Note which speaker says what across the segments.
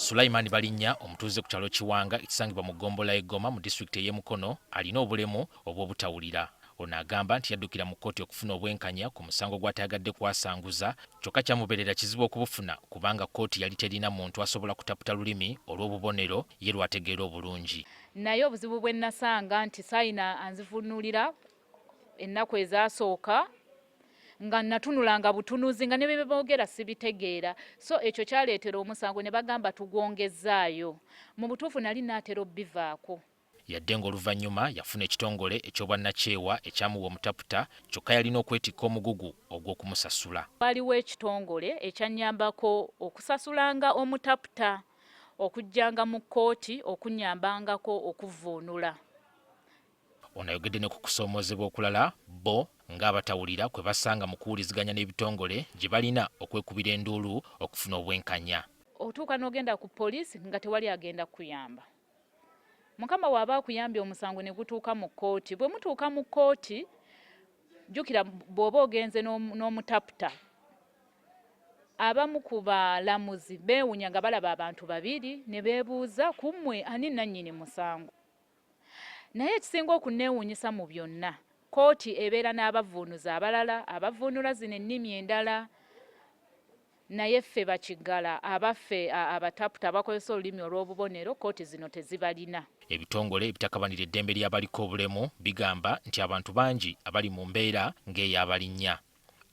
Speaker 1: Sulaiman Balinnya, omutuuze ku kyalo Kiwanga ekisangibwa mu ggombolola y'e Goma mu disitulikiti ey'e Mukono, alina obulemu obw'obutawulira. Ono agamba nti yaddukira mu kkooti okufuna obwenkanya ku musango gw'atayagadde kwasanguza, kyokka kyamubeerera kizibu okubufuna kubanga kkooti yali terina muntu asobola kutaputa lulimi olw'obubonero ye lw'ategeera obulungi.
Speaker 2: Naye obuzibu bwe nnasanga nti saayina anzivunnulira ennaku ezasooka, nga natunulanga butunuzi nga ne bye boogera sibitegeera, so ekyo kyaleetera omusango ne bagamba tugwongezzaayo. Mu butuufu nali naatera obbivaako.
Speaker 1: Yadde ng'oluvannyuma yafuna ekitongole eky'obwannakyewa ekyamuwa omutaputa, kyokka yalina okwetikka omugugu ogw'okumusasula.
Speaker 2: Waliwo ekitongole ekyannyambako okusasulanga omutaputa okujjanga mu kkooti okunnyambangako okuvvuunula.
Speaker 1: Ono ayogedde ne ku kusoomoozebwa okulala bo ng'abatawulira kwe basanga mu kuwuliziganya n'ebitongole gye balina okwekubira enduulu okufuna obwenkanya.
Speaker 2: Otuuka n'ogenda ku poliisi nga tewali agenda kukuyamba. Mukama waaba akuyambye omusango ne gutuuka mu kkooti. Bwe mutuuka mu kkooti, jjukira bw'oba ogenze n'omutaputa, abamu ku balamuzi beewunya nga balaba abantu babiri ne beebuuza ku mmwe ani nannyini musango. Naye ekisinga okunneewuunyisa mu byonna, kkooti ebeera n'abavvuunuzi abalala abavvuunula zino ennimi endala, naye ffe bakiggala abaffe abataputa abakozesa olulimi olw'obubonero kkooti zino tezibalina.
Speaker 1: Ebitongole ebitakabanira eddembe ly'abaliko obulemu bigamba nti abantu bangi abali mu mbeera ng'eya Balinnya.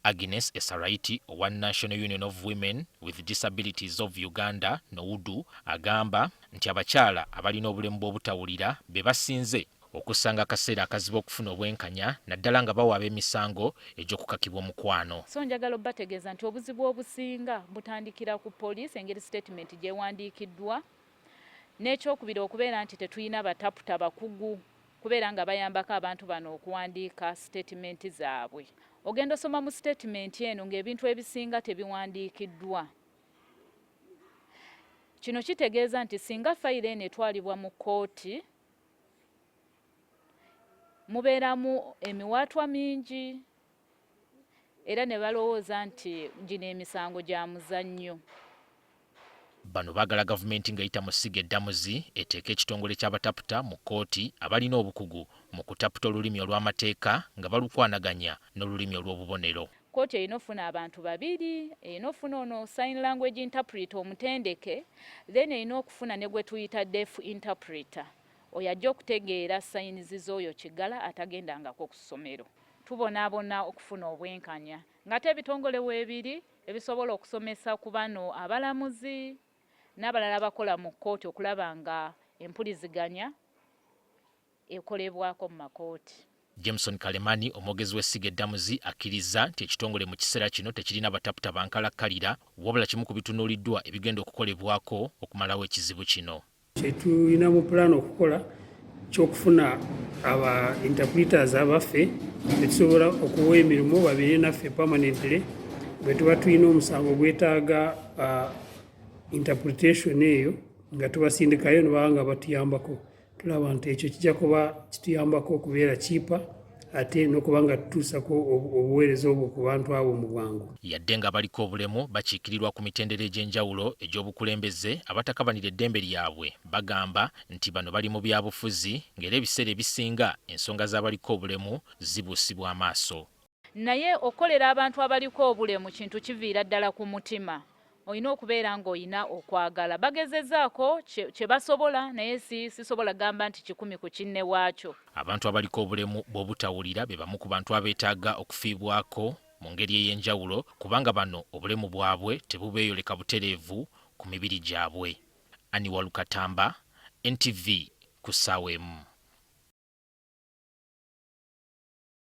Speaker 1: Agnes Esaraiti owa National Union of Women with Disabilities of Uganda, NOWUDU, agamba nti abakyala abalina obulemu bw'obutawulira be basinze okusanga akaseera akazibu okufuna obwenkanya naddala nga bawaaba emisango egy'okukakibwa omukwano.
Speaker 2: So njagala obategeeza nti obuzibu obusinga butandikira ku poliisi, engeri sitatimenti gyewandiikiddwa, n'ekyokubiri okubeera nti tetulina bataputa bakugu kubeera nga bayambako abantu bano okuwandiika sitatimenti zaabwe. Ogenda osoma mu sitatimenti eno ng'ebintu ebisinga tebiwandiikiddwa. Kino kitegeeza nti singa fayiro eno etwalibwa mu kkooti, mubeeramu emiwaatwa mingi era ne balowooza nti gino emisango gya muzannyo.
Speaker 1: Bano baagala gavumenti ng'eyita mu ssiga eddamuzi eteeke ekitongole ky'abataputa mu kkooti abalina obukugu mu kutaputa olulimi olw'amateeka nga balukwanaganya n'olulimi olw'obubonero.
Speaker 2: Kkooti erina okufuna abantu babiri, erina okufuna ono sign language interpreter omutendeke, then erina okufuna ne gwe tuyita deaf interpreter, oyo ajja okutegeera signs z'oyo kiggala atagendangako ku ssomero. Tubonaabona okufuna obwenkanya ng'ate ebitongole weebiri ebisobola okusomesa ku bano abalamuzi n'abalala abakola mu kkooti okulaba nga empuliziganya ekolebwako mu makooti.
Speaker 1: Jameson Kalemani, omwogezi w'essiga eddamuzi, akkirizza nti ekitongole mu kiseera kino tekirina bataputa bankalakkalira, wabula kimu ku bitunuuliddwa ebigenda okukolebwako okumalawo ekizibu kino.
Speaker 3: Kyetulina mu pulaani okukola kyokufuna aba interpreters abaffe betusobola okuwa emirimu babeere naffe permanently bwe tuba tulina omusango gwetaaga interpretation eyo nga tubasindikayo nebaba nga batuyambako. Tulaba nti ekyo kijja kuba kituyambako okubeera kiipa ate n'okuba nga tutuusako obuweereza obwo ku bantu abo mu bwangu.
Speaker 1: Yadde ng'abaliko obulemu bakiikirirwa ku mitendera egy'enjawulo egy'obukulembeze, abatakabanira eddembe lyabwe bagamba nti bano bali mu byabufuzi ng'era ebiseera ebisinga ensonga z'abaliko obulemu zibuusibwa amaaso.
Speaker 2: Naye okukolera abantu abaliko obulemu kintu kiviira ddala ku mutima. Olina okubeera ng'olina okwagala. Bagezezaako kye basobola naye sisobola gamba nti 100 ku kinne waakyo.
Speaker 1: Abantu abaliko obulemu bw'obutawulira be bamu ku bantu abeetaaga okufiibwako mu ngeri ey'enjawulo kubanga bano obulemu bwabwe tebubeeyoleka butereevu ku mibiri gyabwe. Aniwal Katamba, NTV ku ssaawa emu.